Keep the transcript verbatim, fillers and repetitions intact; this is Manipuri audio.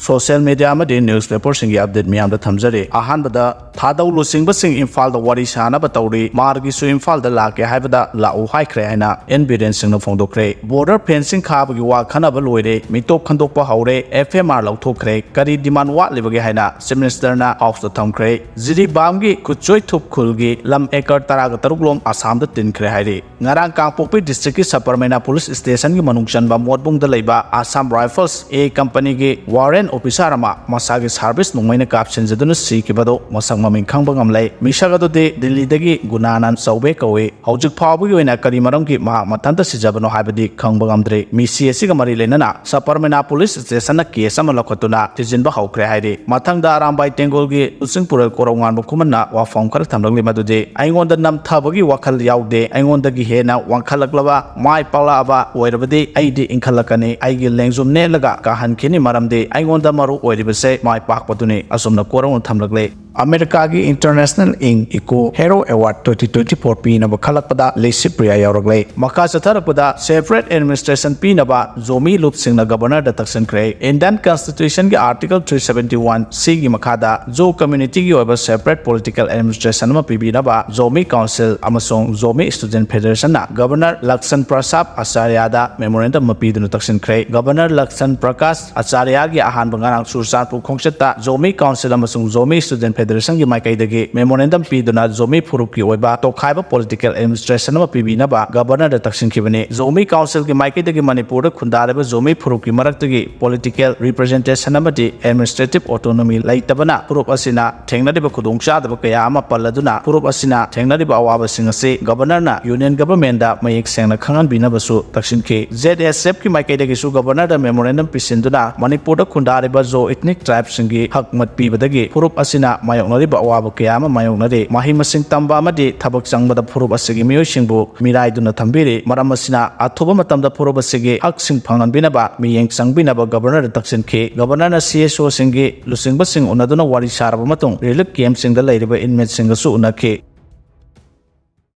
ꯁꯣꯁꯤꯌꯦꯜ ꯃꯤꯗꯤꯌꯥ ꯑꯃꯗꯤ ꯅ꯭ꯌꯨꯁ ꯄꯦꯄꯔꯁꯤꯡꯒꯤ ꯑꯞꯗꯦꯠ ꯃꯌꯥꯝꯗ ꯊꯝꯖꯔꯤ꯫ ꯑꯍꯥꯟꯕꯗ, ꯊꯥꯗꯧ ꯂꯨꯆꯤꯡꯕꯁꯤꯡ ꯏꯝꯐꯥꯜꯗ ꯋꯥꯔꯤ ꯁꯥꯅꯕ ꯇꯧꯔꯤ, ꯃꯥꯔꯒꯤꯁꯨ ꯏꯝꯐꯥꯜꯗ ꯂꯥꯛꯀꯦ ꯍꯥꯏꯕꯗ ꯂꯥꯛꯎ ꯍꯥꯏꯈ꯭ꯔꯦ ꯍꯥꯏꯅ ꯑꯦꯟ ꯕꯤꯔꯦꯟ ꯁꯤꯡꯅ ꯐꯣꯡꯗꯣꯛꯈ꯭ꯔꯦ꯫ ꯕꯣꯔꯗꯔ ꯐꯦꯟꯁꯤꯡ ꯈꯥꯕꯒꯤ ꯋꯥ ꯈꯟꯅꯕ ꯂꯣꯏꯔꯦ, ꯃꯤꯇꯣꯞ ꯈꯟꯗꯣꯛꯄ ꯍꯧꯔꯦ, ꯑꯦꯐ ꯑꯦꯝ ꯑꯥꯔ ꯂꯧꯊꯣꯛꯈ꯭ꯔꯦ, ꯀꯔꯤ ꯗꯤꯃꯥꯟ ꯋꯥꯠꯂꯤꯕꯒꯦ ꯍꯥꯏꯅ ꯆꯤꯐ ꯃꯤꯅꯤꯁꯇꯔꯅ ꯍꯥꯎꯁꯇ ꯊꯝꯈ꯭ꯔꯦ꯫ ꯖꯤꯔꯤꯕꯥꯝꯒꯤ ꯀꯨꯠꯆꯣꯏꯊꯨꯞ ꯈꯨꯜꯒꯤ ꯂꯝ ꯑꯦꯀꯔ ꯇꯔꯥꯒ ꯇꯔꯨꯛ ꯂꯣꯝ ꯑꯁꯥꯝꯗ ꯇꯤꯟꯈ꯭ꯔꯦ ꯍꯥꯏꯔꯤ꯫ ꯉꯔꯥꯡ ꯀꯥꯡꯄꯣꯛꯄꯤ ꯗꯤꯁꯇ꯭ꯔꯤꯛꯀꯤ ꯁꯕꯔꯃꯦꯅꯥ ꯄꯨꯂꯤꯁ ꯁ꯭ꯇꯦꯁꯟꯒꯤ ꯃꯅꯨꯡ ꯆꯟꯕ ꯃꯣꯠꯕꯨꯡꯗ ꯂꯩꯕ ꯑꯁꯥꯝ ꯔꯥꯏꯐꯜꯁ ꯑꯦ ꯀꯝꯄꯅꯤꯒꯤ ꯋꯥꯔꯦꯟ ꯑꯣꯐꯤꯁꯥꯔ ꯑꯃ ꯃꯁꯥꯒꯤ ꯁꯥꯔꯚꯤꯁ ꯅꯣꯡꯃꯩꯅ ꯀꯥꯞꯁꯤꯟꯖꯗꯨꯅ ꯁꯤꯈꯤꯕꯗꯨ ꯃꯁꯛ ꯃꯃꯤꯡ ꯈꯪꯕ ꯉꯝꯂꯦ꯫ ꯃꯤꯁꯛ ꯑꯗꯨꯗꯤ ꯗꯤꯜꯂꯤꯗꯒꯤ ꯒꯨꯅꯥꯅꯟ ꯆꯧꯕꯦ ꯀꯧꯏ꯫ ꯍꯧꯖꯤꯛ ꯐꯥꯎꯕꯒꯤ ꯑꯣꯏꯅ ꯀꯔꯤ ꯃꯔꯝꯒꯤ ꯃꯍꯥꯛ ꯃꯊꯟꯇ ꯁꯤꯖꯕꯅꯣ ꯍꯥꯏꯕꯗꯤ ꯈꯪꯕ ꯉꯝꯗ꯭ꯔꯤ꯫ ꯃꯤꯁꯤ ꯑꯁꯤꯒ ꯃꯔꯤ ꯂꯩꯅꯅ ꯁꯕꯔꯃꯦꯅꯥ ꯄꯨꯂꯤꯁ ꯁ꯭ꯇꯦꯁꯟꯅ ꯀꯦꯁ ꯑꯃ ꯂꯧꯈꯠꯇꯨꯅ ꯊꯤꯖꯤꯟꯕ ꯍꯧꯈ꯭ꯔꯦ ꯍꯥꯏꯔꯤ꯫ ꯃꯊꯪꯗ ꯑꯔꯥꯝꯕꯥꯏ ꯇꯦꯡꯒꯣꯜꯒꯤ ꯂꯨꯆꯤꯡ ꯄꯨꯔꯦꯜ ꯀꯣꯔꯧꯉꯥꯟꯕ ꯈꯨꯃꯟꯅ ꯋꯥꯐꯝ ꯈꯔ ꯊꯝꯂꯛꯂꯤ, ꯃꯗꯨꯗꯤ ꯑꯩꯉꯣꯟꯗ ꯅꯝꯊꯕꯒꯤ ꯋꯥꯈꯜ ꯌꯥꯎꯗꯦ, ꯑꯩꯉꯣꯟꯗꯒꯤ ꯍꯦꯟꯅ ꯋꯥꯡꯈꯠꯂꯛꯂꯕ, ꯃꯥꯏ ꯄꯥꯛꯂꯛꯑꯕ ꯑꯣꯏꯔꯕꯗꯤ ꯑꯩꯗꯤ ꯏꯟꯈꯠꯂꯛꯀꯅꯤ, ꯑꯩꯒꯤ ꯂꯦꯡꯖꯨꯝ ꯅꯦꯠꯂꯒ ꯀꯥꯍꯟꯈꯤꯅꯤ, ꯃꯔꯝꯗꯤ ꯑꯩꯉꯣꯟꯗ ꯃꯔꯨ ꯑꯣꯏꯔꯤꯕꯁꯦ ꯃꯥꯏ ꯄꯥꯛꯄꯗꯨꯅꯤ꯫ ꯑꯁꯨꯝꯅ ꯀꯣꯔꯧꯅ ꯊꯝꯂꯛꯂꯦ꯫ ꯑꯃꯦꯔꯤꯀꯥꯒꯤ ꯏꯟꯇꯔꯅꯦꯁꯅꯦꯜ ꯏꯪ eco hero award twenty twenty four ꯄꯤꯅꯕ ꯈꯜꯂꯛꯄꯗ ꯂꯤꯁꯤꯄ꯭ꯔꯤꯌꯥ ꯌꯥꯎꯔꯛꯂꯦ꯫ ꯃꯈꯥ ꯆꯠꯊꯔꯛꯄꯗ ꯁꯦꯄꯔꯦꯠ ꯑꯦꯗꯃꯤꯅꯤꯁꯇ꯭ꯔꯦꯁꯟ ꯄꯤꯅꯕ ꯖꯣꯃꯤ ꯂꯨꯞꯁꯤꯡꯅ ꯒꯕꯔꯅꯔꯗ ꯇꯛꯁꯤꯟꯈ꯭ꯔꯦ꯫ ꯏꯟꯗꯤꯌꯟ ꯀꯟꯁꯇꯤꯇ꯭ꯌꯨꯁꯟꯒꯤ ꯑꯥꯔꯇꯤꯀꯜ ꯊ꯭ꯔꯤ ꯁꯚꯦꯟꯇꯤ ꯋꯥꯟ ꯁꯤꯒꯤ ꯃꯈꯥꯗ ꯖꯣ ꯀꯝꯃ꯭ꯌꯨꯅꯤꯇꯤꯒꯤ ꯑꯣꯏꯕ ꯁꯦꯄꯔꯦꯠ ꯄꯣꯂꯤꯇꯤꯀꯦꯜ ꯑꯦꯗꯃꯤꯅꯤꯁꯇ꯭ꯔꯦꯁꯟ ꯑꯃ ꯄꯤꯕꯤꯅꯕ ꯖꯣꯃꯤ ꯀꯥꯎꯟꯁꯤꯜ ꯑꯃꯁꯨꯡ ꯖꯣꯃꯤ ꯁ꯭ꯇꯨꯗꯦꯟꯠ ꯐꯦꯗꯔꯦꯁꯟꯅ ꯒꯕꯔꯅꯔ ꯂꯛꯁꯟ ꯄ꯭ꯔꯁꯥꯗ ꯑꯆꯥꯔꯌꯥꯗ ꯃꯦꯃꯣꯔꯦꯟꯗꯝ ꯑꯃ ꯄꯤꯗꯨꯅ ꯇꯛꯁꯤꯟꯈ꯭ꯔꯦ꯫ ꯒꯕꯔꯅꯔ ꯂꯛꯁꯟ ꯄ꯭ꯔꯀꯥꯁ ꯑꯆꯥꯔꯌꯥꯒꯤ ꯑꯍꯥꯟꯕ ꯉꯔꯥꯡ ꯆꯨꯔꯆꯥꯟꯄꯨꯔ ꯈꯣꯡꯆꯠꯇ ꯖꯣꯃꯤ ꯀꯥꯎꯟꯁꯤꯜ ꯑꯃꯁꯨꯡ ꯖꯣꯃꯤ ꯁ꯭ꯇꯨꯗꯦꯟꯠ ꯐꯦꯗꯔꯦꯁꯟꯒꯤ ꯃꯥꯏꯀꯩꯗꯒꯤ ꯃꯦꯃꯣꯔꯦꯟꯗꯝ ꯄꯤꯗꯨꯅ ꯖꯣꯃꯤ ꯐꯨꯔꯨꯞꯀꯤ ꯑꯣꯏꯕ ꯇꯣꯈꯥꯏꯕ ꯄꯣꯂꯤꯇꯤꯀꯦꯜ ꯑꯦꯗꯃꯤꯅꯤꯁꯇ꯭ꯔꯦꯁꯟ ꯑꯃ ꯄꯤꯕꯤꯅꯕ ꯒꯕꯔꯅꯔꯗ ꯇꯛꯁꯤꯟꯈꯤꯕꯅꯤ꯫ ꯖꯣꯃꯤ ꯀꯥꯎꯟꯁꯤꯜꯒꯤ ꯃꯥꯏꯀꯩꯗꯒꯤ ꯃꯅꯤꯄꯨꯔꯗ ꯈꯨꯟꯗꯥꯔꯤꯕ ꯖꯣꯃꯤ ꯐꯨꯔꯨꯞꯀꯤ ꯃꯔꯛꯇꯒꯤ ꯄꯣꯂꯤꯇꯤꯀꯦꯜ ꯔꯤꯄ꯭ꯔꯖꯦꯟꯇꯦꯁꯟ ꯑꯃꯗꯤ ꯑꯦꯗꯃꯤꯅꯤꯁꯇ꯭ꯔꯦꯇꯤꯚ ꯑꯣꯇꯣꯅꯣꯃꯤ ꯂꯩꯇꯕꯅ ꯐꯨꯔꯨꯞ ꯑꯁꯤꯅ ꯊꯦꯡꯅꯔꯤꯕ ꯈꯨꯗꯣꯡꯆꯥꯗꯕ ꯀꯌꯥ ꯑꯃ ꯄꯜꯂꯗꯨꯅ ꯐꯨꯔꯨꯞ ꯑꯁꯤꯅ ꯊꯦꯡꯅꯔꯤꯕ ꯑꯋꯥꯕꯁꯤꯡ ꯑꯁꯤ ꯒꯕꯔꯅꯔꯅ ꯌꯨꯅꯤꯌꯟ ꯒꯕꯔꯃꯦꯟꯗ ꯃꯌꯦꯛ ꯁꯦꯡꯅ ꯈꯪꯍꯟꯕꯤꯅꯕꯁꯨ ꯇꯛꯁꯤꯟꯈꯤ꯫ ꯖꯦꯗ ꯑꯦꯁ ꯑꯦꯐꯀꯤ ꯃꯥꯏꯀꯩꯗꯒꯤꯁꯨ ꯒꯕꯔꯅꯔꯗ ꯃꯦꯃꯣꯔꯦꯟꯗꯝ ꯄꯤꯁꯤꯟꯗꯨꯅ ꯃꯅꯤꯄꯨꯔꯗ ꯈꯨꯟꯗꯥꯔꯤꯕ ꯖꯣ ꯏꯊꯅꯤꯛ ꯇ꯭ꯔꯥꯏꯕꯁꯤꯡꯒꯤ ꯍꯛ ꯃꯠ ꯄꯤꯕꯗꯒꯤ ꯐꯨꯔꯨꯞ ꯑꯁꯤꯅ ꯃꯥꯌꯣꯛꯅꯔꯤꯕ ꯑꯋꯥꯕ ꯀꯌꯥ ꯑꯃ ꯃꯥꯌꯣꯛꯅꯔꯤ꯫ ꯃꯍꯩ ꯃꯁꯤꯡ ꯇꯝꯕ ꯑꯃꯗꯤ ꯊꯕꯛ ꯆꯪꯕꯗ ꯐꯨꯔꯨꯞ ꯑꯁꯤꯒꯤ ꯃꯤꯑꯣꯏꯁꯤꯡꯕꯨ ꯃꯤꯔꯥꯏꯗꯨꯅ ꯊꯝꯕꯤꯔꯤ꯫ ꯃꯔꯝ ꯑꯁꯤꯅ ꯑꯊꯨꯕ ꯃꯇꯝꯗ ꯐꯨꯔꯨꯞ ꯑꯁꯤꯒꯤ ꯍꯛꯁꯤꯡ ꯐꯪꯍꯟꯕꯤꯅꯕ ꯃꯤꯠꯌꯦꯡ ꯆꯪꯕꯤꯅꯕ ꯒꯕꯔꯅꯔꯗ ꯇꯛꯁꯤꯟꯈꯤ꯫ ꯒꯕꯔꯅꯔꯅ ꯁꯤ ꯑꯦꯁ ꯑꯣꯁꯤꯡꯒꯤ ꯂꯨꯆꯤꯡꯕꯁꯤꯡ ꯎꯅꯗꯨꯅ ꯋꯥꯔꯤ ꯁꯥꯔꯕ ꯃꯇꯨꯡ ꯔꯤꯂꯤꯐ ꯀꯦꯝꯞꯁꯤꯡꯗ ꯂꯩꯔꯤꯕ ꯏꯟꯃꯦꯠꯁꯤꯡꯒꯁꯨ ꯎꯅꯈꯤ꯫